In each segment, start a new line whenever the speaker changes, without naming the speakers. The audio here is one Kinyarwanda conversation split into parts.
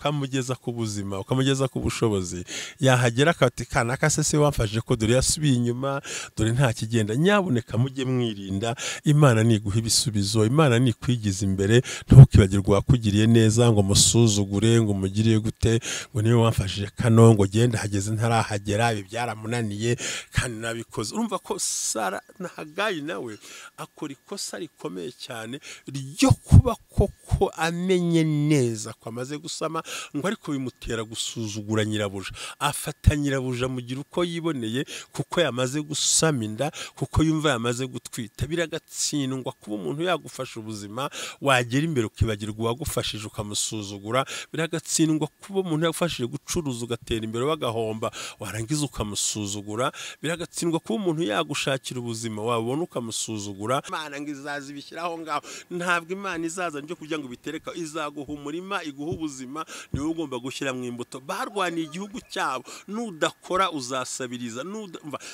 Ukamugeza ku buzima, ukamugeza ku bushobozi, yahagera akati kanaka se se wamfashije ko dore yasubiye inyuma, dore nta kigenda. Nyabuneka mujye mwirinda. Imana niguha ibisubizo, Imana nikwigiza imbere, ntukibagirwe wakugiriye neza ngo musuzugure, ngo umugiriye gute, ngo niwe wamfashije kano, ngo genda hageze ntarahagera, ibi byaramunaniye kandi nabikoze. Urumva ko Sara na Hagayi nawe akora ikosa rikomeye cyane ryo kuba koko amenye neza ko amaze gusama, ngo ariko bimutera gusuzugura nyirabuja. Afata nyirabuja mugira uko yiboneye kuko yamaze gusama inda, kuko yumva yamaze gutwita. Biragatsindwa kuba umuntu yagufasha ubuzima, wagera imbere ukibagirwa uwagufashije ukamusuzugura. Biragatsindwa kuba umuntu yagufashije gucuruza ugatera imbere bagahomba, warangiza ukamusuzugura. Biragatsindwa kuba umuntu yagushakira ubuzima wabona ukamusuzugura. Imana ngo izaza ibishyiraho ngaho. Ntabwo Imana izaza nibyo kugira ngo ibitereka, izaguha umurima, iguha ubuzima, niwe ugomba gushyira mu imbuto. Barwaniye igihugu cyabo, nudakora uzasabiriza.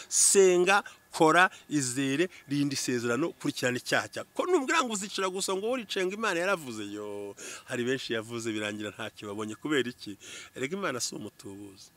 Senga, kora, izere, rinda isezerano, kurikirana icyaha cyawe. Ko numbwira ngo uzicara gusa ngo uricenga, Imana yaravuze. Yo, hari benshi yavuze birangira ntacyo babonye. Kubera iki? Erega Imana si umutubuzi.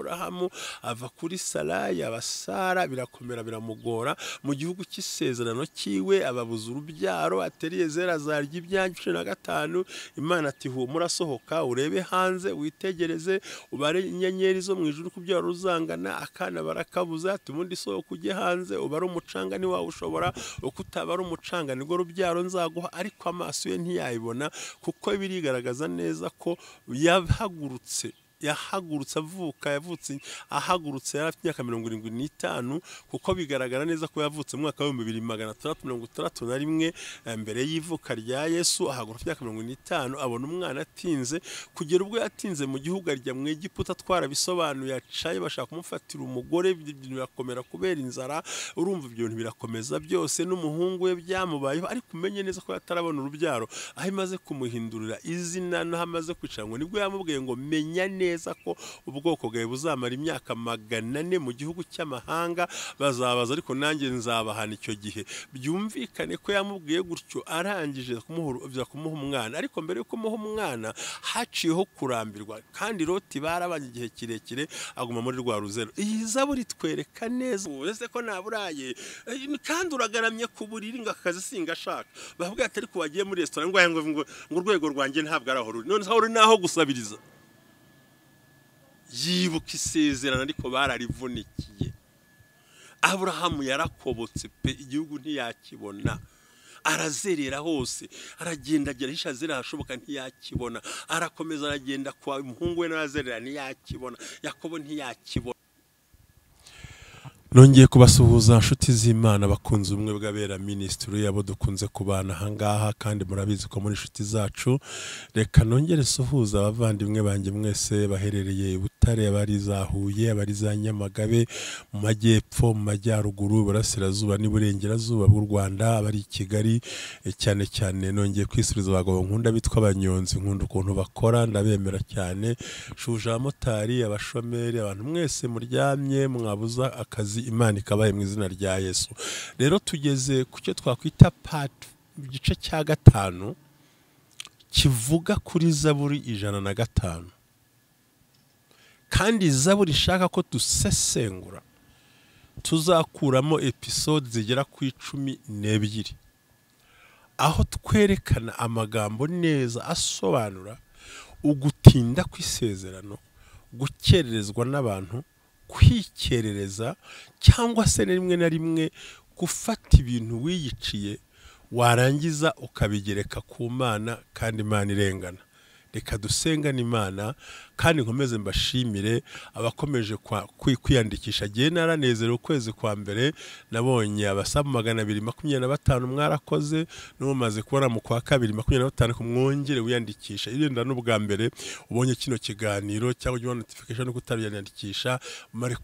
Aburahamu ava kuri Sarayi abasara, birakomera biramugora mu gihugu cy'isezerano cyiwe, ababuza urubyaro, ateriyezera azarya ibyanjye. 15 Imana ati humura, sohoka urebe hanze, witegereze, ubare inyenyeri zo mu ijuru kubyaro ruzangana. Akana barakabuza, ati ubundi sohoka ujye hanze ubare umucanga ntiwawushobora, uko utabara umucanga nibwo rubyaro nzaguha. Ariko amaso ye ntiyayibona, kuko birigaragaza neza ko yahagurutse avuka, yavutse ahagurutse yari afite imyaka 75, kuko bigaragara neza ko yavutse mu mwaka wa 2661 mbere y'ivuka rya Yesu. Ahaguruka imyaka 75, abona umwana atinze, kugera ubwo yatinze mu gihugu arya mu Egiputa. Twarabisobanuye, acaye bashaka kumufatira umugore, birakomera kubera inzara. Urumva ibyo bintu birakomeza byose, n'umuhungu we byamubayeho. Ariko umenye neza ko yatarabona urubyaro, aho imaze kumuhindurira izina naho amaze kwicara, ngo nibwo yamubwiye ngo menya neza ko ubwoko bwawe buzamara imyaka 400 mu gihugu cy'amahanga, bazabaza ariko nanjye nzabahana icyo gihe. Byumvikane ko yamubwiye gutyo arangije kumuha umwana. Ariko mbere yo kumuha umwana haciyeho kurambirwa, kandi Loti barabanye igihe kirekire, aguma muri rwa ruzero. Iyi zaburi twereka neza uretse ko naburaye kandi uragaramye ku buriri ngo akazi singashaka. Bavuga ati ariko wagiye muri restaurant ngo urwego rwanjye ntabwo araho ruri, none aho ruri naho gusabiriza. Yibuka isezerano ariko bararivunikiye. Aburahamu yarakobotse pe, igihugu ntiyakibona, arazerera hose, aragenda agera hisha azera hashoboka ntiyakibona, arakomeza aragenda kwa umuhungu we narazerera ntiyakibona, Yakobo ntiyakibona. Nongeye kubasuhuza nshuti z'Imana, bakunze ubumwe bw'abera ministry yabo dukunze kubana ahangaha, kandi murabizi ko muri inshuti zacu. Reka nongere suhuza abavandimwe banjye mwese baherereye i Butare, abari za Huye, abari za Nyamagabe, mu majyepfo, mu majyaruguru, iburasirazuba n'iburengerazuba bw'u Rwanda, abari i Kigali. Cyane cyane nongeye kwisubiza abagabo nkunda bitwa abanyonzi, nkunda ukuntu bakora, ndabemera cyane. Shuje abamotari, abashomeri, abantu mwese muryamye mwabuza akazi, Imana ikabaye mu izina rya Yesu. Rero tugeze ku cyo twakwita part igice cya 5 kivuga kuri Zaburi 105. Kandi Zaburi ishaka ko dusesengura, tuzakuramo episode zigera ku 12, aho twerekana amagambo neza asobanura ugutinda kw'isezerano, gukererezwa n'abantu, kwikerereza, cyangwa se rimwe na rimwe gufata ibintu wiyiciye warangiza ukabigereka ku Mana, kandi Imana irengana. Reka dusengane Imana, kandi nkomeze mbashimire abakomeje kwiyandikisha. Gihe naranezerewe ukwezi kwa mbere nabonye abasabu 225 mwarakoze, n'umaze kubona mu kwa kabiri 25 ko mwongere wiyandikisha. Irenda n'ubwa mbere ubonye kino kiganiro cyangwa ujye notification ko utariyandikisha, mare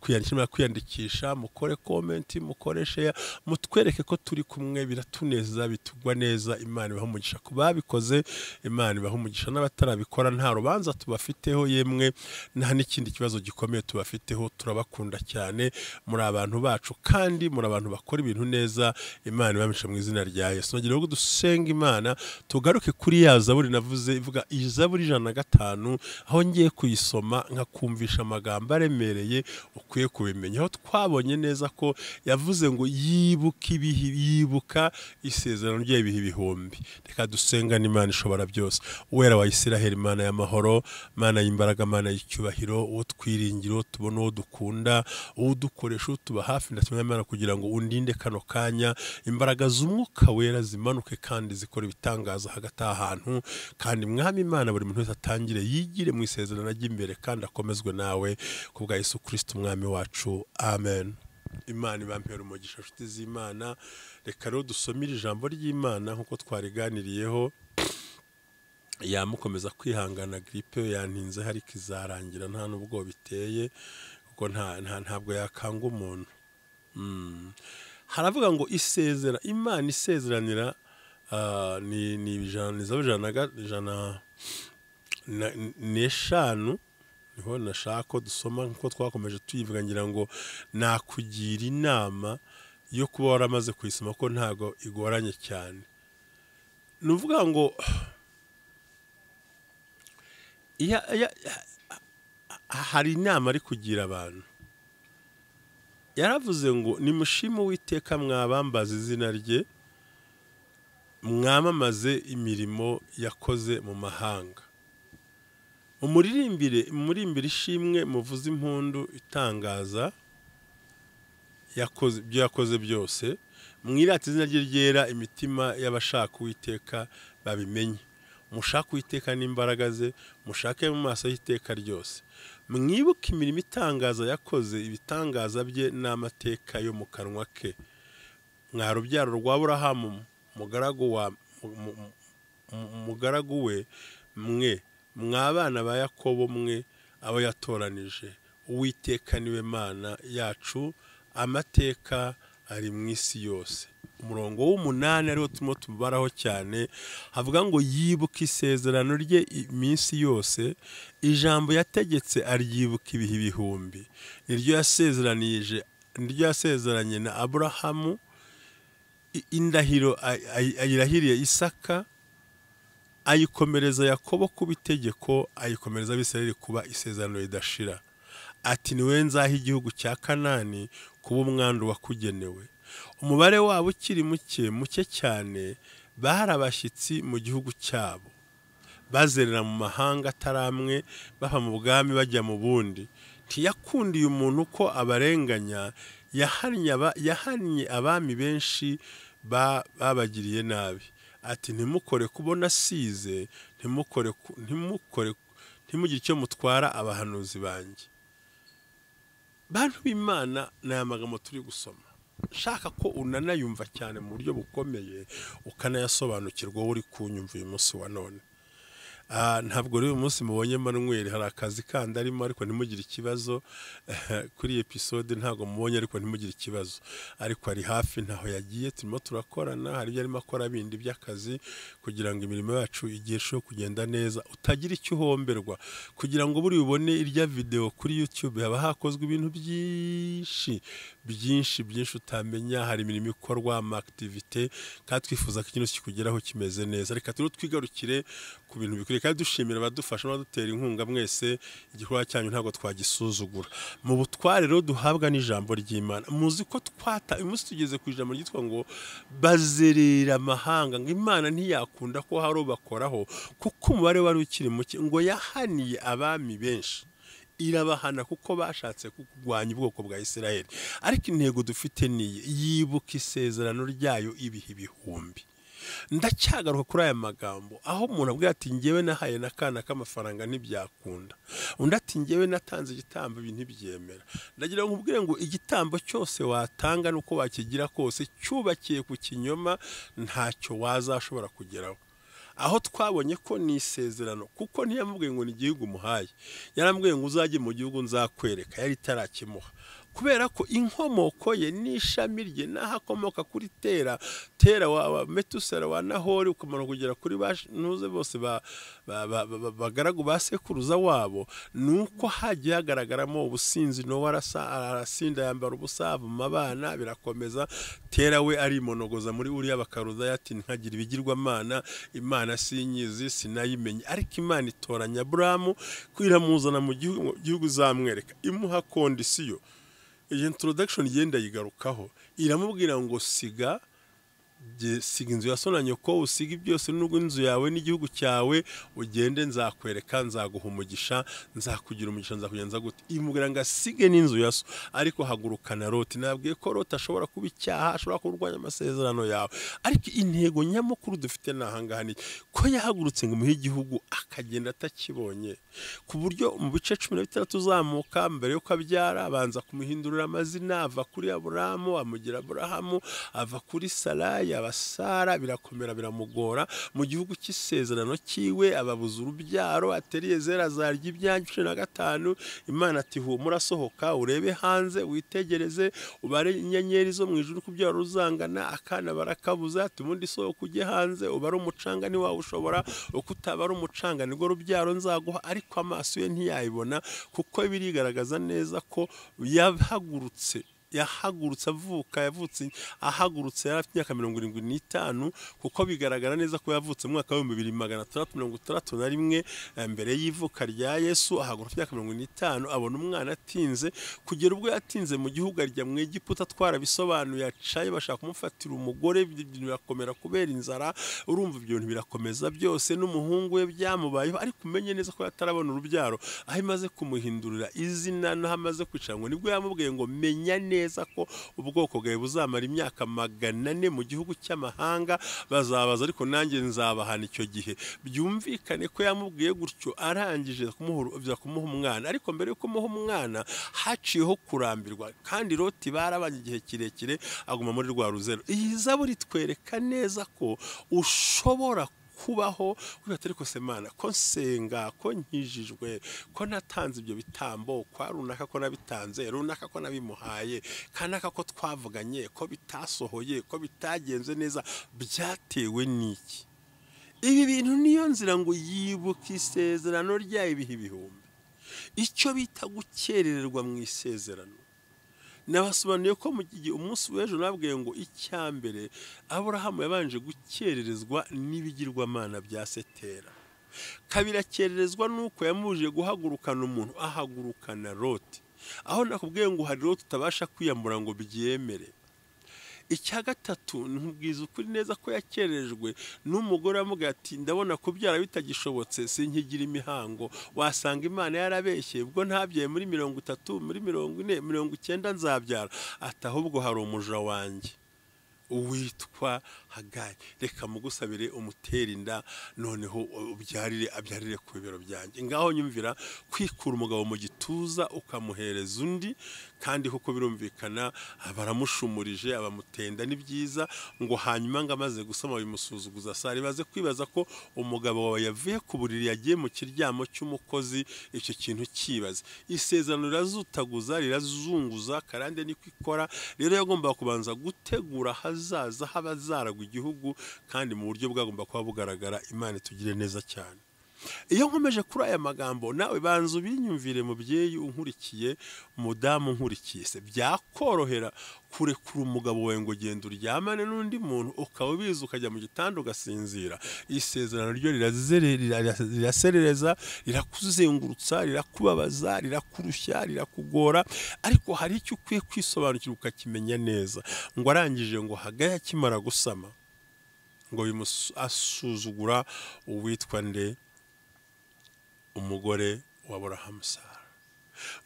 kwiyandikisha, mukore comment, mukore share, mutwereke ko turi kumwe, biratuneza, bitugwa neza. Imana ibahe umugisha ku babikoze, Imana ibahe umugisha n'abatara batabikora nta rubanza tubafiteho, yemwe nta n'ikindi kibazo gikomeye tubafiteho. Turabakunda cyane, muri abantu bacu kandi muri abantu bakora ibintu neza. Imana ibamisha mu izina rya Yesu. Nagira ngo dusenga Imana, tugaruke kuri ya zaburi navuze ivuga izaburi 105, aho ngiye kuyisoma nkakumvisha amagambo aremereye ukwiye kubimenya. Aho twabonye neza ko yavuze ngo yibuka ibihe, yibuka isezerano ry'ibihe ibihumbi. Reka dusengane Imana ishobora byose. Uwera wa Isiraheli, Imana y'amahoro, Imana y'imbaraga, Imana y'icyubahiro, uwo twiringira, uwo tubona, uwo dukunda, uwo dukoresha, utuba hafi, ndatumwa Imana kugira ngo undinde kano kanya, imbaraga z'umwuka wera zimanuke kandi zikora ibitangaza hagati ahantu, kandi Mwami Imana buri muntu wese atangire yigire mu isezerano ry'imbere kandi akomezwe nawe ku bwa Yesu Kristo Umwami wacu. Amen. Imana ibampera umugisha nshuti z'Imana. Reka rero dusomire ijambo ry'Imana nkuko twariganiriyeho. Yamukomeza kwihangana, gripe yantinze hari kizarangira nta nubwo biteye, kuko ntabwo yakanga umuntu. Haravuga ngo isezera Imana isezeranira ni 105 niho nashaka dusoma nkuko twakomeje tuyivuga, ngira ngo nakugira inama yo kuba waramaze kuyisoma ko ntago igoranye cyane. Nuvuga ngo hari inama ari kugira abantu. Yaravuze ngo nimushime Uwiteka mwabambaza izina rye, mwamamaze imirimo yakoze mu mahanga. Umuririmbire ishimwe, muvuze impundu itangaza yakoze ibyo yakoze byose, mwirate izina rye ryera, imitima y'abashaka Uwiteka babimenye. Mushake Uwiteka n'imbaraga ze, mushake mu maso y'iteka ryose. Mwibuke imirimo itangaza yakoze, ibitangaza bye n'amateka yo mu kanwa ke. Mwa rubyaro rwa Aburahamu mugaragu we, mwe mwabana ba Yakobo, mwe abo yatoranije. Uwiteka niwe Mana yacu, amateka ari mu isi yose. Umurongo w'umunani ariwo turimo tubaraho cyane, havuga ngo yibuka isezerano rye iminsi yose, ijambo yategetse aryibuka ibihe ibihumbi. Niryo yasezeranye na Aburahamu, indahiro ayirahiriye Isaka, ayikomereza Yakobo kuba itegeko, ayikomereza Abisirayeli kuba isezerano ridashira. Ati niwe nzaha igihugu cya Kanani kuba umwandu wakugenewe. Umubare wabo ukiri muke cyane, bari abashyitsi mu gihugu cyabo, bazerera mu mahanga ataramwe, bava mu bwami bajya mu bundi. Ntiyakundiye umuntu ko abarenganya, yahannye abami benshi babagiriye nabi. Ati ntimukore kubona asize, ntimukore ntimugire icyo mutwara abahanuzi banjye. Bantu b'Imana, n'aya magambo turi gusoma shaka ko unanayumva cyane mu buryo bukomeye, ukanayasobanukirwa uri kunyumva uyu munsi wa none. Ntabwo rero uyu munsi mubonye Manuel hari akazi kandi arimo, ariko ntimugire ikibazo kuri episode ntabwo mubonye, ariko ntimugire ikibazo, ariko ari hafi ntaho yagiye, turimo turakorana, hari ibyo arimo akora bindi by'akazi kugira ngo imirimo yacu igesheho kugenda neza, utagira icyo uhomberwa. Kugira ngo buri ubone irya video kuri YouTube haba hakozwe ibintu byinshi byinshi byinshi utamenya, hari imirimo ikorwa, ama activité, kandi twifuza ko ikintu kikugeraho kimeze neza. Reka turiho twigarukire ku bintu bikwiye, kandi dushimira abadufasha n'abadutera inkunga mwese, igikorwa cyanyu ntabwo twagisuzugura. Mu butware rero duhabwa n'ijambo ry'Imana, muzi ko twata uyu munsi tugeze ku ijambo ryitwa ngo bazerera amahanga, ngo Imana ntiyakunda ko hari bakoraho kuko umubare wari ukiri muke, ngo yahaniye abami benshi irabahana kuko bashatse kurwanya ubwoko bwa Isiraheli. Ariko intego dufite ni yibuka isezerano ryayo ibihe ibihumbi. Ndacyagaruka kuri aya magambo aho umuntu abwira ati ngewe nahaye nakana k'amafaranga ntibyakunda, undi ati ngewe natanze igitambo ibi ntibyemera. Ndagira ngo nkubwire ngo igitambo cyose watanga nuko wakigira kose cyubakiye ku kinyoma ntacyo wazashobora kugeraho. Aho twabonye ko ni isezerano, kuko ntiyamubwiye ngo ni igihugu muhaye, yarambwiye ngo uzajye mu gihugu nzakwereka, yari itarakimuha. Kubera ko inkomoko ye n'ishami rye n'aho akomoka kuri Tera, Tera wa Metusera wa Nahori, ukamara kugera kuri banuze bose bagaragu ba sekuruza wabo, nuko hagiye hagaragaramo ubusinzi. Nowa arasinda yambara ubusa avuma abana, birakomeza. Tera we arimonogoza muri uriya bakaruza yati nkagira ibigirwamana, Imana sinyizi sinayimenye. Ariko Imana itoranya Aburahamu iramuzana mu gihugu izamwereka, imuha kondisiyo. Iyi introduction igenda yigarukaho, iramubwira ngo siga inzu ya so na nyoko, usige byose n'ubwo inzu yawe n'igihugu cyawe, ugende nzakwereka, nzaguha umugisha, nzakugira umugisha, nzakugenza gute. Imubwira ngo asige n'inzu ya so, ariko hagurukana Loti. Nabwiye ko Loti ashobora kuba icyaha, ashobora kurwanya amasezerano yawe, ariko intego nyamukuru dufite nahangaha ni ko yahagurutse ngo imuhe igihugu akagenda atakibonye, ku buryo mu bice 16 uzamuka mbere yuko abyara abanza kumuhindurira amazina, ava kuri Aburahamu amugira Aburahamu, ava kuri Sarayi Sara, birakomera biramugora. Mu gihugu cy'isezerano cyiwe ababuza urubyaro, Ateriyezeri azarya ibyanjye. 15 Imana ati humura sohoka urebe hanze witegereze ubare inyenyeri zo mu ijuru kubyara ruzangana. Akana barakabuza ati ubundi sohoka ujye hanze ubare umucanga ntiwawushobora, uko utabara umucanga nibwo rubyaro nzaguha. Ariko amaso ye ntiyayibona, kuko birigaragaza neza ko yahagurutse avuka, yavutse ahagurutse yari afite imyaka 75, kuko bigaragara neza ko yavutse mu mwaka wa 2661 mbere y'ivuka rya Yesu. Ahaguruka imyaka 75 abona umwana atinze, kugera ubwo yatinze mu gihugu arya mu Egiputa, twarabisobanuye, acaye bashaka kumufatira umugore, birakomera kubera inzara. Urumva ibyo bintu birakomeza byose, n'umuhungu we byamubayeho, ariko umenye neza ko yatarabona urubyaro. Aho imaze kumuhindurira izina naho amaze kwicara, ngo nibwo yamubwiye ngo menya neza ko ubwoko bwawe buzamara imyaka 400 mu gihugu cy'amahanga, bazabaza ariko nanjye nzabahana icyo gihe. Byumvikane ko yamubwiye gutyo arangije kumuha umwana, ariko mbere yo kumuha umwana haciyeho kurambirwa, kandi Loti barabanye igihe kirekire aguma muri rwa ruzero. Iyi zaburi twereka neza ko ushobora kubaho ariko se Mana ko nsenga, ko nkijijwe, ko natanze ibyo bitambo kwa runaka, ko nabitanze runaka, ko nabimuhaye kanaka, ko twavuganye, ko bitasohoye, ko bitagenze neza, byatewe n'iki? Ibi bintu niyo nzira ngo yibuke isezerano ryayo ibihe ibihumbi. Icyo bita gukerererwa mu isezerano, nabasobanuye ko mu gihe umunsi w'ejo nabwiye ngo icyambere Aburahamu yabanje gukererezwa n'ibigirwamana bya Setera, kabiri akererezwa nuko yamuje guhagurukana umuntu, ahagurukana Loti. Aho nakubwiye ngo hari Loti utabasha kwiyambura ngo byemere. Icya gatatu nkubwiza ukuri neza ko yakerejwe n'umugore amuga ati ndabona kubyara bitagishobotse, sinkigira imihango, wasanga Imana yarabeshye ubwo ntabyaye muri 30 muri 40 90 nzabyara, ati ahubwo hari umuja wanjye uwitwa Hagayi, reka mugusabire umutera inda noneho ubyarire, abyarire ku bibero byanjye. Ngaho nyumvira kwikura umugabo mu gituza ukamuhereza undi, kandi kuko birumvikana baramushumurije abamutenda ni byiza, ngo hanyuma ngo amaze gusoma bimusuzuguza. Sara baze kwibaza ko umugabo wawe yavuye ku buriri yagiye mu kiryamo cy'umukozi, icyo kintu kibaze. Isezerano rirazutaguza, rirazunguza, karande niko ikora. Rero yagomba kubanza gutegura hazaza habazaragwa igihugu, kandi mu buryo bwagomba kuba bugaragara. Imana itugire neza cyane. Iyo nkomeje kuri aya magambo, nawe banza ubinyumvire mubyeyi unkurikiye, mudamu unkurikiye, se byakorohera kurekura umugabo wawe ngo genda uryamane n'undi muntu, ukaba ubizi ukajya mu gitanda ugasinzira? Isezerano ryo riraserereza, rirakuzengurutsa, rirakubabaza, rirakurushya, rirakugora, ariko hari icyo ukwiye kwisobanukirwa ukakimenya neza. Ngo arangije ngo Hagayi akimara gusama ngo bimusuzugura uwitwa nde? Umugore wa Aburahamu Sara.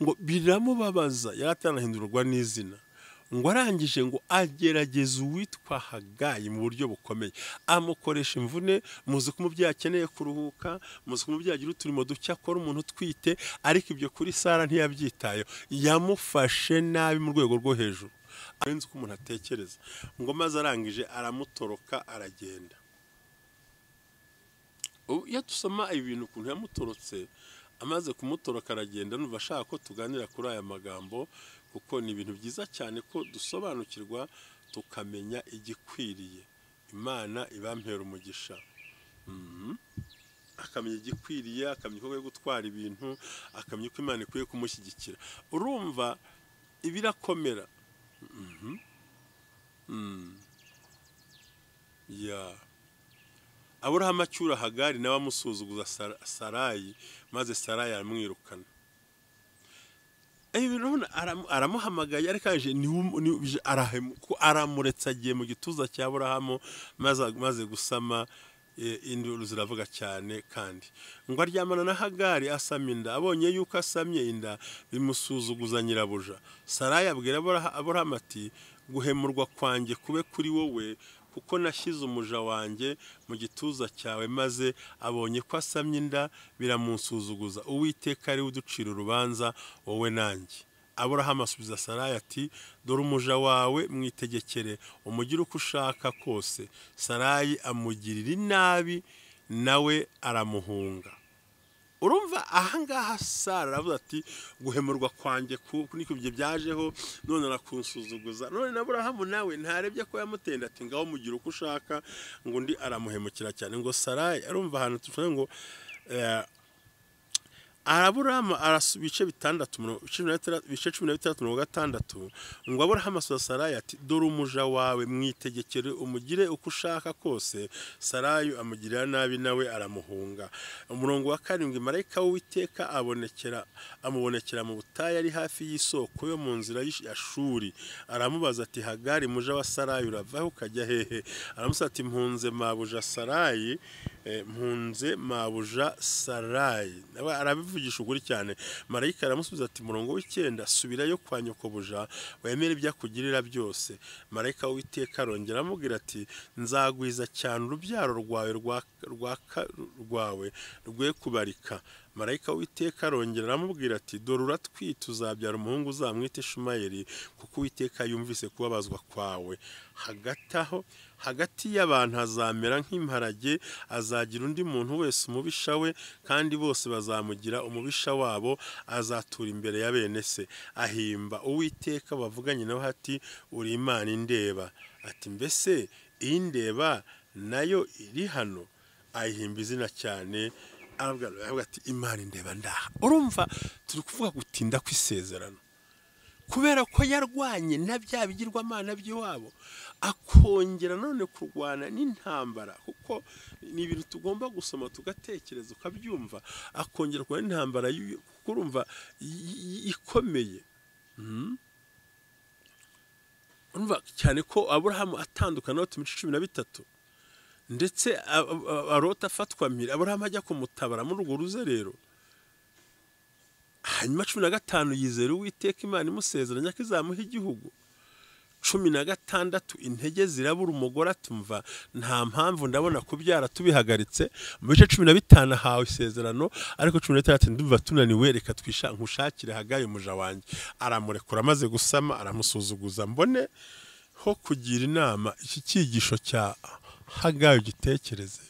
Ngo biramubabaza, yaratanahindurwa n'izina. Ngo arangije ngo agerageza uwitwa Hagayi mu buryo bukomeye, amukoresha imvune. Muzi ko umubyeyi akeneye kuruhuka, muzi ko umubyeyi agira uturimo duke akora umuntu utwite, ariko ibyo kuri Sara ntiyabyitayeho, yamufashe nabi mu rwego rwo hejuru, arenze uko umuntu atekereza. Ngo maze arangije aramutoroka aragenda. Iyo dusoma ibintu ukuntu yamutorotse, Amaze kumutoroka aragenda. Numva ashaka ko tuganira kuri aya magambo, kuko ni ibintu byiza cyane ko dusobanukirwa tukamenya igikwiriye. Imana ibampera umugisha. Akamenya igikwiriye, akamenya uko akwiye gutwara ibintu, akamenya uko Imana ikwiye kumushyigikira. Urumva ibirakomera. Ya Aburahamu acyura Hagari, nawe amusuzuguza Sarayi, maze Sarayi aramwirukana. Aramuhamagaye, ariko aramuretse agiye mu gituza cya Aburahamu, maze gusama induru ziravuga cyane. Kandi ngo aryamana na Hagari asama inda. Abonye yuko asamye inda bimusuzuguza nyirabuja. Sarayi abwira Aburahamu ati guhemurwa kwanjye kube kuri wowe, kuko nashyize umuja wanjye mu gituza cyawe, maze abonye ko asamye inda biramunsuzuguza. Uwiteka ari we uducira urubanza, wowe nanjye. Aburahamu asubiza Sarayi ati dore umuja wawe, mwitegekere umugire uko ushaka kose. Sarayi amugirira inabi, nawe aramuhunga. Urumva ahangaha Sara aravuga ati guhemurwa kwanjye niko ibyo byajeho, none arakunsuzuguza. None na Aburahamu nawe ntarebye ko yamutenda, ati ngaho mugira uko ushaka, ngo undi aramuhemukira cyane. Ngo Sarayi arumva ahantu tuvuga ngo Aburahamu ibice 6 ibice 16:6, ngo Aburahamu asubiza Sarayi ati dore umuja wawe, mwitegekere umugire uko ushaka kose. Sarayi amugirira nabi, nawe aramuhunga. Umurongo wa 7, marayika w'Uwiteka amubonekera mu butayu ari hafi y'isoko yo mu nzira ya Shuri. Aramubaza ati Hagari muja wa Sarayi, uravaho ukajya hehe? Aramusubiza ati mpunze mabuja Sarayi, mpunze mabuja Sarayi. Nawe arabivugisha ukuri cyane. Marayika aramusubiza ati murongo w'9, subirayo kwa nyokobuja wemere ibyo akugirira byose. Marayika w'Uwiteka arongera amubwira ati nzagwiza cyane urubyaro rwawe rwawe rwe kubarika. Marayika w'Uwiteka arongera aramubwira ati dore uratwite, uzabyara umuhungu uzamwite Ishumayeli, kuko Uwiteka yumvise kubabazwa kwawe. Hagati aho hagati y'abantu azamera nk'imparage, azagira undi muntu wese umubisha we, kandi bose bazamugira umubisha wabo, azatura imbere ya bene se. Ahimba Uwiteka bavuganye nawe ati uri Imana indeba. Ati mbese indeba nayo iri hano? Ayihimba izina cyane, aravuga ati Imana indeba ndaha. Urumva turi kuvuga gutinda kw'isezerano, kubera ko yarwanye na bya bigirwamana by'iwabo, akongera none kurwana n'intambara, kuko ni ibintu tugomba gusoma tugatekereza ukabyumva. Akongera kurwana n'intambara, kuko urumva ikomeye. Urumva cyane ko Aburahamu atandukana na Loti mu 13, ndetse Loti afatwa mpiri, Aburahamu ajya kumutabara muri urwo ruzerero. Hanyuma 15 yizera Uwiteka Imana imusezeranya ko izamuha igihugu. 16 intege zirabura, umugore atumva nta mpamvu ndabona kubyara, tubihagaritse. Mu bice 15 ahawe isezerano, ariko 16 ndumva tunaniwe, reka nkushakire Hagari umuja wanjye. Aramurekura amaze gusama, aramusuzuguza. Mbone ho kugira inama iki cyigisho cya Hagari gitekereze.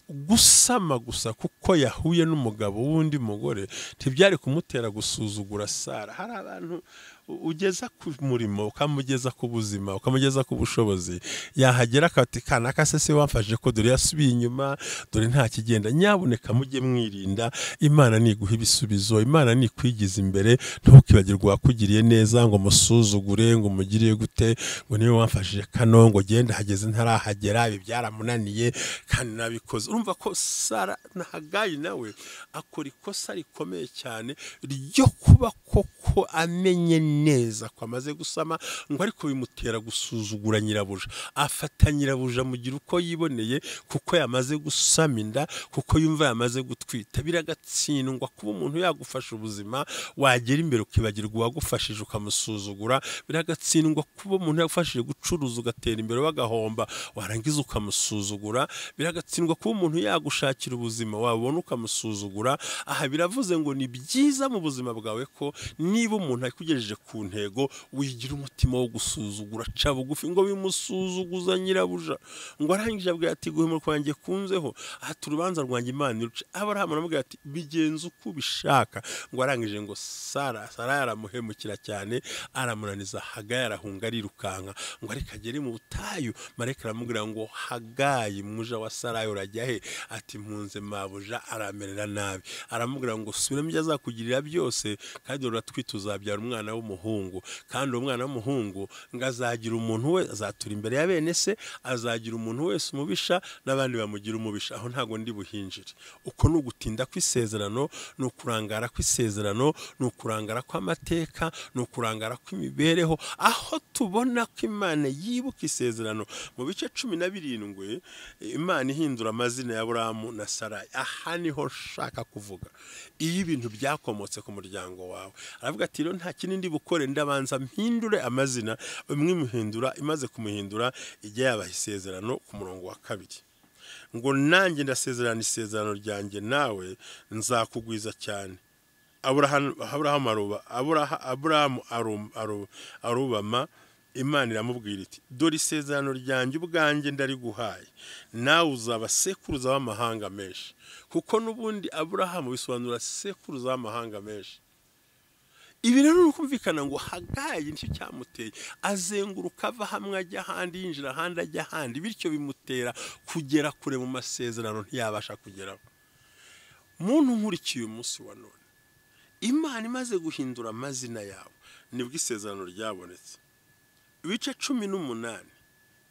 Gusama gusa kuko yahuye n'umugabo w'undi mugore ntibyari kumutera gusuzugura Sara. Hari abantu ugeza ku murimo, ukamugeza ku buzima, ukamugeza ku bushobozi, yahagera akati kanaka se se wamfashije ko dore yasubiye inyuma, dore nta kigenda. Nyabuneka mujye mwirinda. Imana niguha ibisubizo, Imana nikwigiza imbere, ntukibagirwe wakugiriye neza ngo musuzugure, ngo umugiriye gute, ngo niwe wamfashije kano, ngo genda hageze ntarahagera, ibi byaramunaniye kandi nabikoze. Urumva ko Sara na Hagari nawe akora ikosa rikomeye cyane ryo kuba koko amenye neza ko amaze gusama, ngo ariko bimutera gusuzugura nyirabuja. Afata nyirabuja mugira uko yiboneye, kuko yamaze gusama inda, kuko yumva yamaze gutwita. Biragatsindwa kuba umuntu yagufasha ubuzima, wagera imbere ukibagirwa uwagufashije ukamusuzugura. Biragatsindwa kuba umuntu yagufashije gucuruza ugatera imbere wagahomba, warangiza ukamusuzugura. Biragatsindwa kuba umuntu yagushakira ubuzima wabona ukamusuzugura. Aha biravuze ngo ni byiza mu buzima bwawe ko niba umuntu akugejeje ku ntego, wigira umutima wo gusuzugura, ca bugufi ngo bimusuzuguza nyirabuja. Ngo arangije abwira ati guhemuka kwanjye kunzeho, ati urubanza rwanjye Imana iruce. Aburahamu aramubwira ati bigenze uko ubishaka. Ngo arangije ngo Sara yaramuhemukira cyane, aramunaniza. Hagayi arahunga arirukanka, ngo ariko agere mu butayu, marayika aramubwira ngo Hagayi muja wa Sara urajya he? Ati mpunze mabuja aramerera nabi. Aramubwira ngo subiramo ibyo azakugirira byose, kandi uratwite uzabyara umwana w'umuhungu, kandi uwo mwana w'umuhungu ngo azagira umuntu we azatura imbere ya bene se, azagira umuntu wese umubisha n'abandi bamugira umubisha. Aho ntago ndi buhinjire. Uko ni ugutinda kw'isezerano, ni ukurangara kw'isezerano, ni ukurangara kw'amateka, ni ukurangara kw'imibereho, aho tubona ko Imana yibuka isezerano. Mu bice 17 Imana ihindura amazina ya Aburahamu na Sarayi. Aha niho nshaka kuvuga iyo ibintu byakomotse ku muryango wawe. Aravuga ati rero nta kindi ndi bukore, ndabanza mpindure amazina. Umwe imuhindura, imaze kumuhindura ijya yabaha isezerano ku murongo wa 2 ngo nanjye ndasezerana isezerano ryanjye nawe, nzakugwiza cyane. Aburahamu arubama. Imana iramubwira iti dore isezerano ryanjye ubwanjye ndariguhaye, nawe uzaba sekuruza w'amahanga menshi. Kuko n'ubundi Aburahamu bisobanura sekuruza w'amahanga menshi. Ibi rero ukumvikana ngo Hagayi nicyo cyamuteye, azenguruka ava hamwe ajya ahandi, yinjira ahandi ajya ahandi, bityo bimutera kugera kure mu masezerano ntiyabasha kugeraho. Muntu nkurikiye umunsi wa none, Imana imaze guhindura amazina yawe, nibwo isezerano ryabonetse. Ibice 18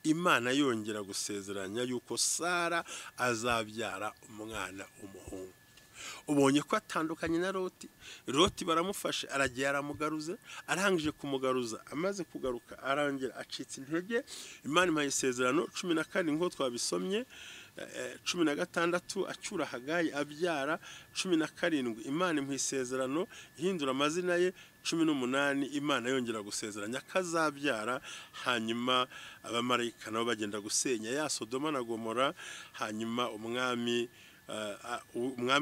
Imana yongera gusezeranya yuko Sara azabyara umwana w'umuhungu. Ubonye ko atandukanye na Loti. Loti baramufashe, aragiye aramugaruza, arangije kumugaruza, amaze kugaruka arongera acitse intege. Imana imuha isezerano 14 nk'uko twabisomye, 16 acyura Hagayi abyara, 17 Imana imuha isezerano ihindura amazina ye, 18 Imana yongera gusezeranya kazabyara. Hanyuma abamarayika nabo bagenda gusenya ya Sodoma na Gomora. Hanyuma umwami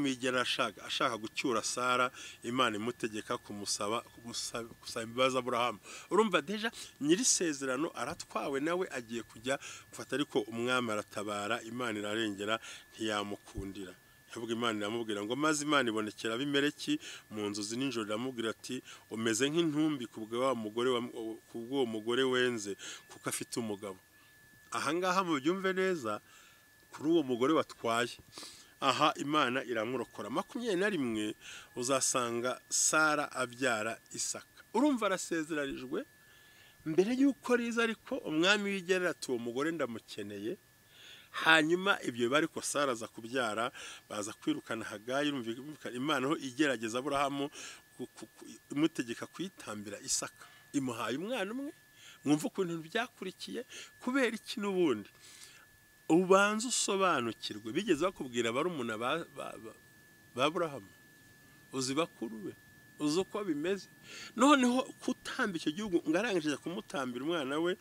yigera ashaka gucyura Sara, Imana imutegeka kumusaba gusaba imbabazi Aburahamu. Urumva deja nyiri sezerano aratwawe, nawe agiye kujya gufata, ariko umwami aratabara, Imana irarengera ntiyamukundira. Yavuga Imana iramubwira ngo maze Imana ibonekera Abimeleki mu nzozi nijoro, iramubwira ati umeze nk'intumbi kubw'uwo mugore wenze, kuko afite umugabo. Ahangaha mubyumve neza, kuri uwo mugore watwaye aha Imana iramurokora. 21 uzasanga Sara abyara Isaka. Urumva arasezeranijwe mbere yuko riza, ariko umwami w'igerera ati uwo mugore ndamukeneye. Hanyuma ibyo bariko Sara aza kubyara, baza kwirukana Hagayi. Urumva Imana ho igerageza Aburahamu imutegeka kuyitambira Isaka, imuhaye umwana umwe. Mwumva ukuntu byakurikiye. Kubera iki? N'ubundi ubanza usobanukirwe. Bigeze bakubwira barumuna ba Aburahamu, uzi bakuru be, uzi uko bimeze. Noneho kutamba icyo gihugu, ngarangije kumutambira umwana we,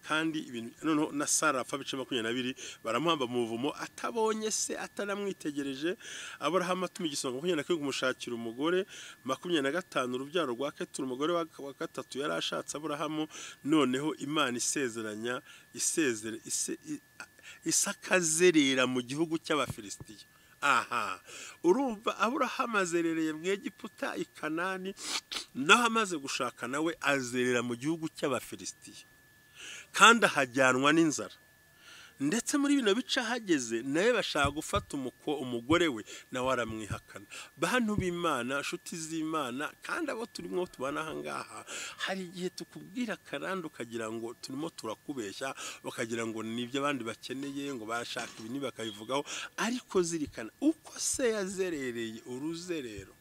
kandi ibintu noneho na Sara apfa bice 22 baramuhamba mu buvumo atabonye se, ataramwitegereje. Aburahamu atuma igisonga 22 kumushakira umugore, 25 urubyaro rwa Ketura umugore wa gatatu yari ashatse Aburahamu. Noneho Imana isezeranya Isaka azerera mu gihugu cy'Abafilisitiya. Aha urumva Aburahamu azerereye mu Egiputa i Kanani, naho amaze gushaka nawe azerera mu gihugu cy'Abafilisitiya, kandi ahajyanwa n'inzara. Ndetse muri bino bice ahageze nawe bashaka gufata umugore we, nawe aramwihakana. Bantu b'Imana, nshuti z'Imana, kandi abo turimo tubana aha ngaha, hari igihe tukubwira karande ukagira ngo turimo turakubeshya, bakagira ngo nibyo abandi bakeneye, ngo bashaka ibi bakabivugaho. Ariko zirikana uko se yazerereye uruzerero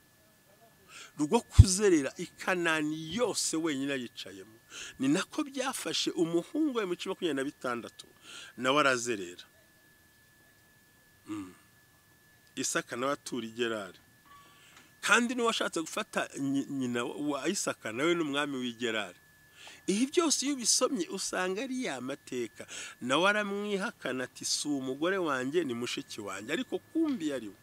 rwo kuzerera i Kanani yose wenyine yicayemo, ni nako byafashe umuhungu we mu 26 nawe arazerera. Isaka nawe atura i Gerari, kandi n'uwashatse gufata nyina wa Isaka nawe n'umwami w'i Gerari. Ibi byose iyo ubisomye usanga ari ya mateka. Nawe aramwihakana ati si umugore wanjye ni mushiki wanjye, ariko kumbi yari we.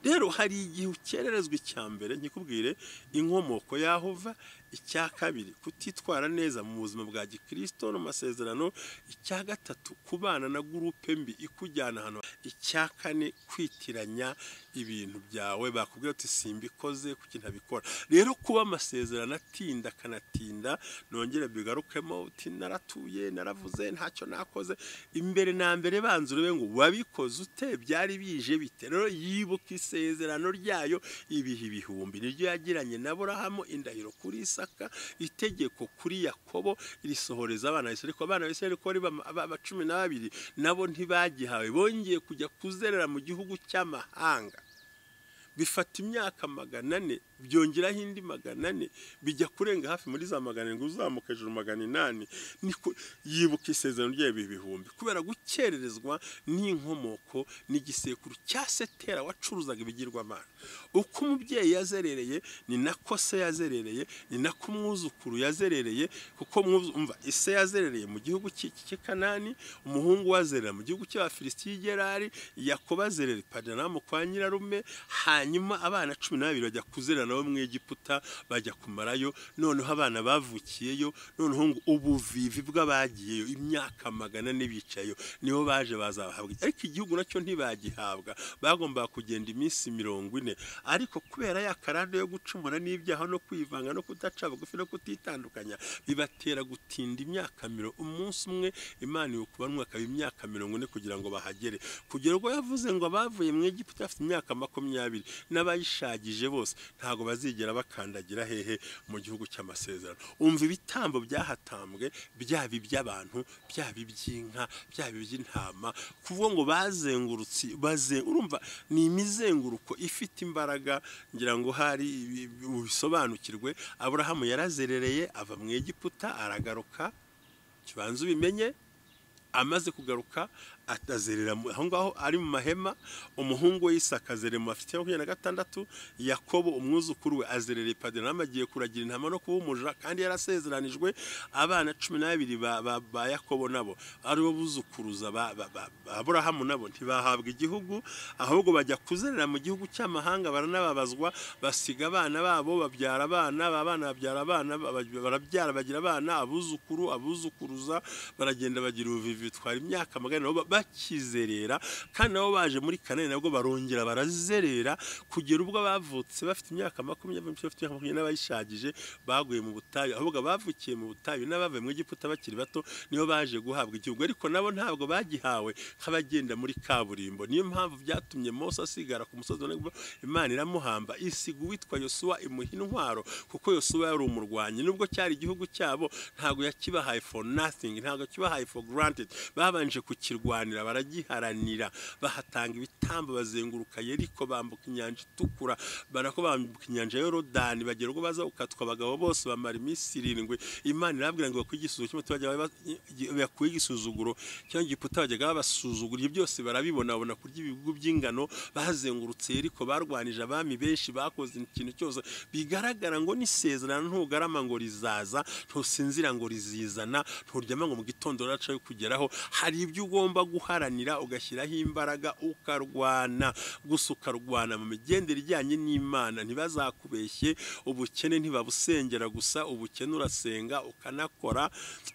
Rero hari igihe ukererezwa. Icya mbere nkikubwire inkomoko y'aho uva, icya kabiri kutitwara neza mu buzima bwa gikristo no masezerano, icya gatatu kubana na groupe mbi ikujyana hano, icya kane kwitiranya ibintu byawe bakubwira uti simbikoze kuki ntabikora. Rero kuba amasezerano atinda kanatinda, nongere bigarukemo uti naratuye naravuze ntacyo nakoze. Imbere na mbere banza urebe ngo wabikoze ute, byari bije bite. Rero yibuka isezerano ryayo ibihe ibihumbi niryo yagiranye na Aburahamu, indahiro kuri Isaka, itegeko kuri Yakobo irisohoreza abana ba Isirayeli. Abana ba Isirayeli ko ari ba 12 nabo ntibagihawe, bongeye kujya kuzerera mu gihugu cy'amahanga. Bifata imyaka 400 byongeraho indi 400 bijya kurenga hafi muri za 700 uzamuka hejuru 800. Niko yibuka isezerano ryayo ibihumbi kubera gukererezwa n'inkomoko n'igisekuru cya Setera wacuruzaga ibigirwamana. Uko umubyeyi yazerereye ni nako se yazerereye, ni nako umwuzukuru yazerereye, kuko umva ise yazerereye mu gihugu cy'i Kanani, umuhungu wazerera mu gihugu cy'Abafilisitiya i Gerari, Yakobo azerera i Padanaramu kwa nyirarume. Hanyuma abana 12 bajya kuzerera nabo mu Egiputa, bajya kumarayo. Noneho abana bavukiyeyo, noneho ngo ubuvivi bw'abagiyeyo imyaka 400 bicayo, niho baje bazabahabwa. Ariko igihugu nacyo ntibagihabwa, bagombaga kugenda iminsi 40. Ariko kubera ya karande yo gucumura n'ibyaha no kwivanga no kudaca bugufi no kutitandukanya, bibatera gutinda imyaka 40. Umunsi umwe Imana yokubanwa akaba imyaka 40 kugira ngo bahagere. Kugera ubwo yavuze ngo abavuye mu Egiputa bafite imyaka 20 n'abayishagije bose ntago bazigera bakandagira hehe mu gihugu cy'amasezerano. Umva ibitambo byahatambwe, byaba iby'abantu, byaba iby'inka, byaba iby'intama, kuvuga ngo bazengurutse urumva ni imizenguruko ifite imbaraga. Ngira ngo hari ubisobanukirwe. Aburahamu yarazerereye ava mu Egiputa aragaruka, kibanza ubimenye. Amaze kugaruka atazerera aho ngaho ari mu mahema. Umuhungu we Isaka azerera mu afite 26, Yakobo umwuzukuru we azerera i Padanaramu agiye kuragira intama no kuba umuja kandi yarasezeranijwe. Abana 12 ba Yakobo nabo ari bo buzukuruza ba Aburahamu nabo ntibahabwa igihugu, ahubwo bajya kuzerera mu gihugu cy'amahanga, baranababazwa, basiga abana babo, babyara abana, abana babyara abana, barabyara bagira abana, abuzukuru abuzukuruza, baragenda bagira ubuvivi bitwara imyaka 400 bakizerera. Kandi nabo baje muri Kanani nabwo barongera barazerera kugera ubwo bavutse bafite imyaka 20, bafite imyaka 20 n'abayishagije baguye mu butayu. Ahubwo bavukiye mu butayu n'abavuye mu Egiputa bakiri bato nibo baje guhabwa igihugu, ariko nabo ntabwo bagihawe nk'abagenda muri kaburimbo. Niyo mpamvu byatumye Mose asigara ku musozi wa Nebo, Imana iramuhamba isiga uwitwa Yosuwa imuha intwaro, kuko Yosuwa yari umurwanyi. Nubwo cyari igihugu cyabo ntabwo yakibahaye for nothing, ntabwo yakibahaye for granted. Babanje kukirwanira, baragiharanira, bahatanga ibitambo, bazenguruka Yeriko, bambuka inyanja itukura, barako bambuka inyanja ya Yorodani, bagera ubwo baza ukatwa abagabo bose bamara iminsi 7. Imana irababwira ngo bakwiye igisuzuguro cyangwa Egiputa bajyaga babasuzugura, ibyo byose barabibona, babona kurya ibihugu by'ingano. Bazengurutse Yeriko, barwanije abami benshi, bakoze ikintu cyose bigaragara ngo n'isezerano ntugarama ngo rizaza, ntusinzira ngo rizizana, nturyama ngo mu gitondo raca kugeraho. Hari ibyo ugomba guharanira ugashyiraho imbaraga ukarwana, gusa ukarwana mu migendere ijyanye n'Imana. Ntibazakubeshye, ubukene ntibabusengera gusa, ubukene urasenga ukanakora.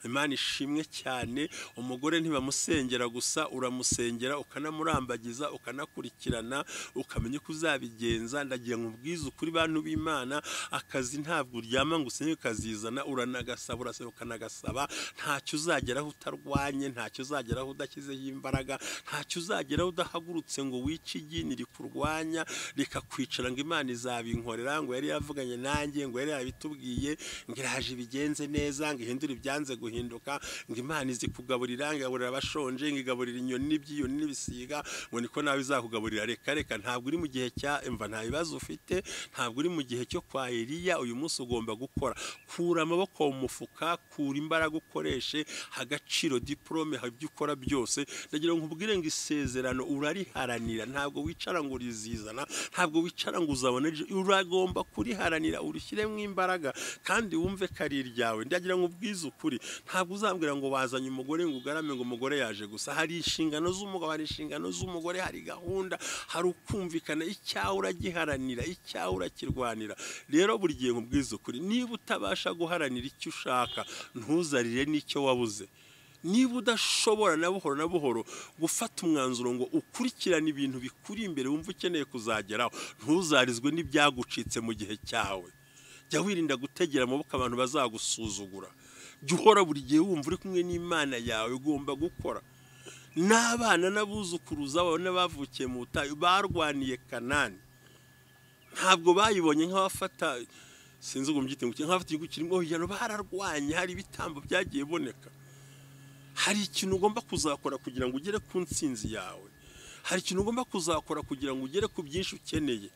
Imana ishimwe cyane. Umugore ntibamusengera gusa, uramusengera ukanamurambagiza, ukanakurikirana, ukamenya uko uzabigenza. Ndagira ngo ubwize ukuri bantu b'Imana, akazi ntabwo uryama ngo usenge ukazizana, uranagasaba, urasaba ukanagasaba. Ntacyo uzageraho utarwanye, ntacyo uzageraho udashyizeho imbaraga, ntacyo uzageraho udahagurutse ngo wice igini rikurwanya rikakwicara ngo Imana izabinkorera, ngo yari yavuganye nanjye, ngo yari yabitubwiye, ngo iraje ibigenze neza, ngo ihindure ibyanze guhinduka, ngo Imana izi kugaburira, ngo igaburira abashonje, ngo igaburira inyoni n'ibyiyoni n'ibisiga, ngo niko nawe izakugaburira. Reka reka, ntabwo uri mu gihe cya emva, nta bibazo ufite, ntabwo uri mu gihe cyo kwa Eliya. Uyu munsi ugomba gukora. Kura amaboko mu mufuka, kura imbaraga ukoreshe, agaciro diplome, ibyo ukora byose. Ndagira ngo nkubwire ngo isezerano urariharanira, ntabwo wicara ngo rizizana, ntabwo wicara ngo uzabona, uragomba kuriharanira, urishyiremo imbaraga kandi wumve ko ari iryawe. Ndagira ngo ubwize ukuri, ntabwo uzambwira ngo wazanye umugore ngo ugarame ngo umugore yaje gusa. Hari inshingano z'umugabo, hari inshingano z'umugore, hari gahunda, hari ukumvikana. Icyawe uragiharanira, icyawe urakirwanira. Rero buri gihe nkubwize ukuri, niba utabasha guharanira icyo ushaka, ntuzarire n'icyo wabuze. Niba udashobora na buhoro na buhoro gufata umwanzuro ngo ukurikirane ibintu bikuri imbere wumva ukeneye kuzageraho, ntuzarizwe n'ibyagucitse mu gihe cyawe. Jya wirinda gutegera amaboko abantu bazagusuzugura. Jya uhora buri gihe wumva uri kumwe n'Imana yawe, ugomba gukora. N'abana n'abuzukuruza babo n'abavukiye mu butayu barwaniye Kanani, ntabwo bayibonye nk'abafata, sinzi uko mbyite, ngo nk'abafata igihugu kirimo hano, bararwanye, hari ibitambo byagiye boneka. Hari ikintu ugomba kuzakora kugira ngo ugere ku ntsinzi yawe, hari ikintu ugomba kuzakora kugira ngo ugere ku byinshi ukeneye.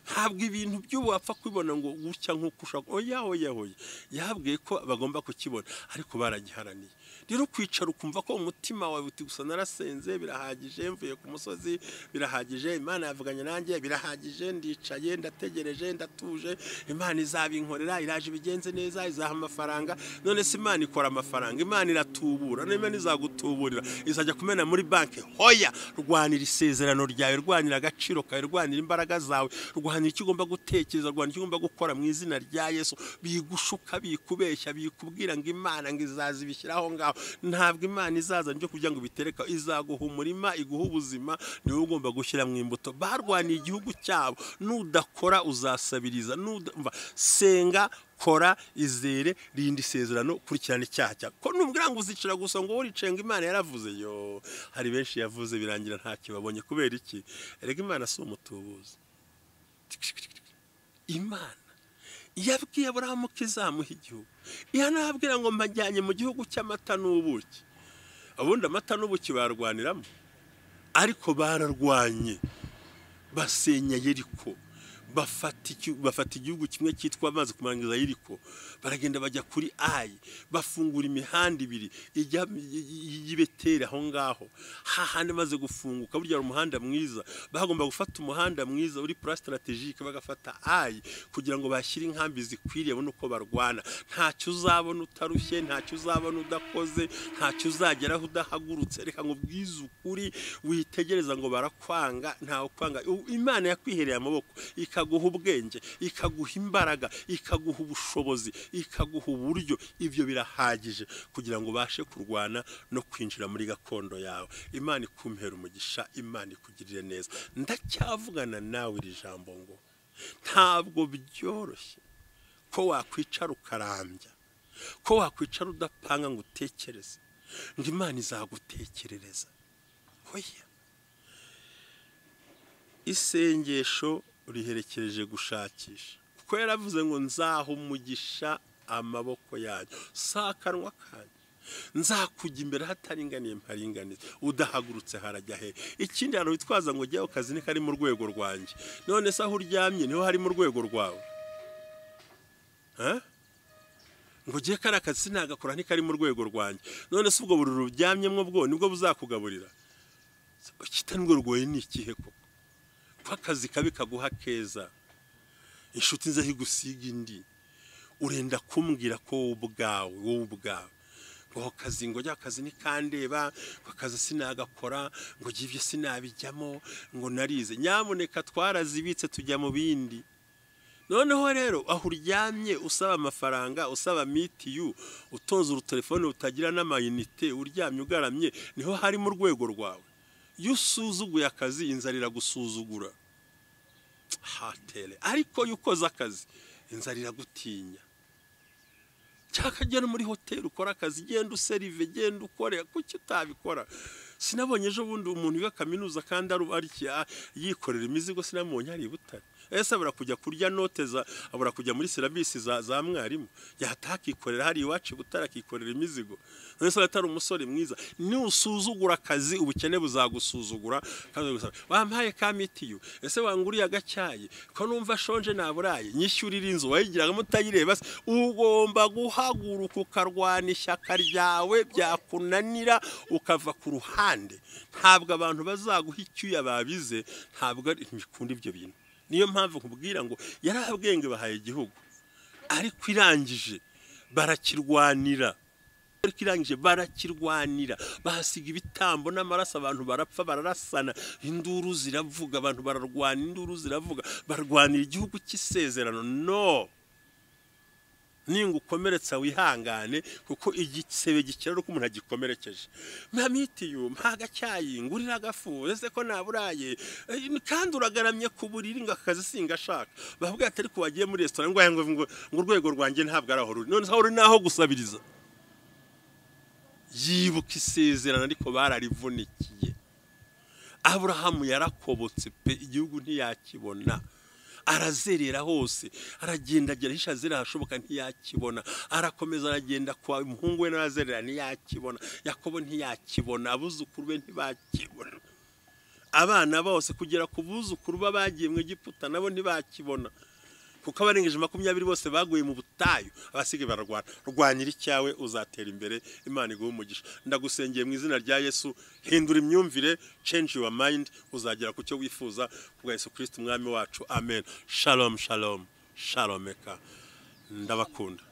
Ntabwo ibintu by'ubu wapfa kubibona ngo gutya nk'uko ushaka, oya oya oya. Yabwiye ko bagomba kukibona, ariko baragiharaniye. Rero kwicara ukumva ko umutima wawe uti gusa narasenze birahagije, mvuye ku musozi birahagije, Imana yavuganye nanjye birahagije, ndicaye ndategereje ndatuje, Imana izabinkorera, iraje ibigenze neza, izaha amafaranga. None se Imana ikora amafaranga? Imana iratubura, none Imana izagutuburira, izajya kumena muri banki? Hoya, rwanira isezerano ryawe, rwanira agaciro kawe, rwanira imbaraga zawe, rwanira icyo ugomba gutekereza, rwanira icyo ugomba gukora mu izina rya Yesu. Bigushuka, bikubeshya, bikubwira ngo Imana ngo izaza ibishyiraho ngaho. Ntabwo Imana izaza nibyo kugira ngo bitereka, izaguha umurima, iguha ubuzima, niwe ugomba gushyira mu imbuto. Barwaniye igihugu cyabo, nudakora uzasabiriza. Senga, kora, izere, rinda isezerano, kurikirana icyaha cyawe. Ko nubwira ngo uzicara gusa ngo uricenga Imana yaravuze, yo hari benshi yavuze birangira ntacyo babonye. Kubera iki? Erega Imana si umutubuzi. Imana yabwiye Aburahamu ko izamuha igihugu, ihanabwira ngo mbajyanye mu gihugu cy'amata n'ubuki. Ubundi amata n'ubuki barwaniramo, ariko bararwanye, basenya Yeriko, bafata igihugu kimwe cyitwa amazi kumangiza Yeriko, baragenda bajya kuri Ayi, bafungura imihanda ibiri ijya i Beteli aho ngaho. Hahandi maze gufunguka, burya umuhanda mwiza, bagomba gufata umuhanda mwiza uri plan strategique, bagafata Ayi kugira ngo bashyire inkambi zikwiriye babone uko barwana. Ntacyo uzabona utarushye, ntacyo uzabona udakoze, ntacyo uzageraho udahagurutse. Reka ngo ubwize ukuri, witegereza ngo barakwanga, ntawe kwanga. Imana yakwihereye amaboko, ikaguha ubwenge, ikaguha imbaraga, ikaguha ubushobozi, ikaguha uburyo. Ibyo birahagije kugira ngo ubashe kurwana no kwinjira muri gakondo yawe. Imana ikumpera umugisha, Imana ikugirire neza. Ndacyavugana nawe iri jambo ngo ntabwo byoroshye ko wakwicara ukarambya, ko wakwicara udapanga ngo utekereze ngo Imana izagutekerereza. Oya, isengesho riherekereje gushakisha, kuko yaravuze ngo nzaha umugisha amaboko yanyu, si akanwa kanyu, nzakujya imbere hataringaniye mparinganize. Udahagurutse harajya he? Ikindi hantu witwaza ngo jyaho kazi ni kari mu rwego rwanjye. None se aho uryamye niho hari mu rwego rwawe? Ngo giye kari akazi sinagakora ntikari mu rwego rwanjye. None se ubwo bururu uryamyemo bwo nibwo buzakugaburira? Kitari rwoye ni ikihe koko? Ko akazi kabi kaguha keza, inshuti nze higusiga indi, urenda kumbwira ko wowe ubwawe ngo akazi ngo jya akazi nikandeba, ngo akazi sinagakora, ngo ibyo sinabijyamo, ngo narize. Nyamuneka twarazibitse tujya mu bindi. Noneho rero aho uryamye usaba amafaranga, usaba mitiyu, utonze urutelefone utagira n'amayinite, uryamye ugaramye, niho hari mu rwego rwawe. Iyo usuzuguye akazi inzara iragusuzugura, hatere. Ariko iyo ukoze akazi inzara iragutinya. Cyaka genda muri hoteli ukora akazi, genda userive, genda ukore, kuki utabikora? Sinabonye ejo bundi umuntu wiga kaminuza kandi ari yikorera imizigo, sinamubonye hari i Butare. Ese abura kujya kurya note za, abura kujya muri syllabus za mwarimu? Yataha akikorera hari iwacu Butare, akikorera imizigo. None se atari umusore mwiza? Nusuzugura akazi, ubukene buzagusuzugura. Kandi gusaba, wampaye ka mitiyu, ese wanguriye agacyayi ko numva shonje naburaye, nyishyurira inzu wayigiragamo utayireba se? Ugomba guhaguruka ukarwana ishyaka ryawe, byakunanira ukava ku ruhande. Ntabwo abantu bazaguha icyuya babize, ntabwo ntibikunda ibyo bintu. Niyo mpamvu nkubwira ngo yarabwenge bahaye igihugu, ariko irangije barakirwanira, ariko irangije barakirwanira, bahasiga ibitambo n'amaraso, abantu barapfa, bararasana, induru ziravuga, abantu bararwana, induru ziravuga, barwanira igihugu cy'isezerano. No ninga ukomeretsa wihangane, kuko igisebe gikira uko umuntu agikomerekeje. Mpa mitiyu, mpa agacyayi, ngurira agafu, ese ko naburaye, kandi uragaramye ku buriri ngo akazi singashaka. Bavuga ati ariko wagiye muri restaurant, ngo ngo ngo urwego rwanjye ntabwo araho ruri. None aho ruri naho gusabiriza. Yibuka isezerano, ariko bararivunikiye. Aburahamu yarakobotse pe, igihugu ntiyakibona. Arazerera hose, aragenda agera hisha azera ahashoboka, ntiyakibona. Arakomeza aragenda kwa umuhungu we narazerera, ntiyakibona. Yakobo ntiyakibona, abuzukuru be ntibakibona, abana bose kugera ku buzukuru bagiye mu Egiputa nabo ntibakibona, kuko abarengeje 20 bose baguye mu butayu. Abasigaye bararwana. Rwanira icyawe, uzatera imbere. Imana iguhe umugisha. Ndagusengeye mu izina rya Yesu, hindura imyumvire, change your mind, uzagera ku cyo wifuza ku bwa Yesu Kristo umwami wacu. Amen. Shalom, shalom, shalomeka. Ndabakunda.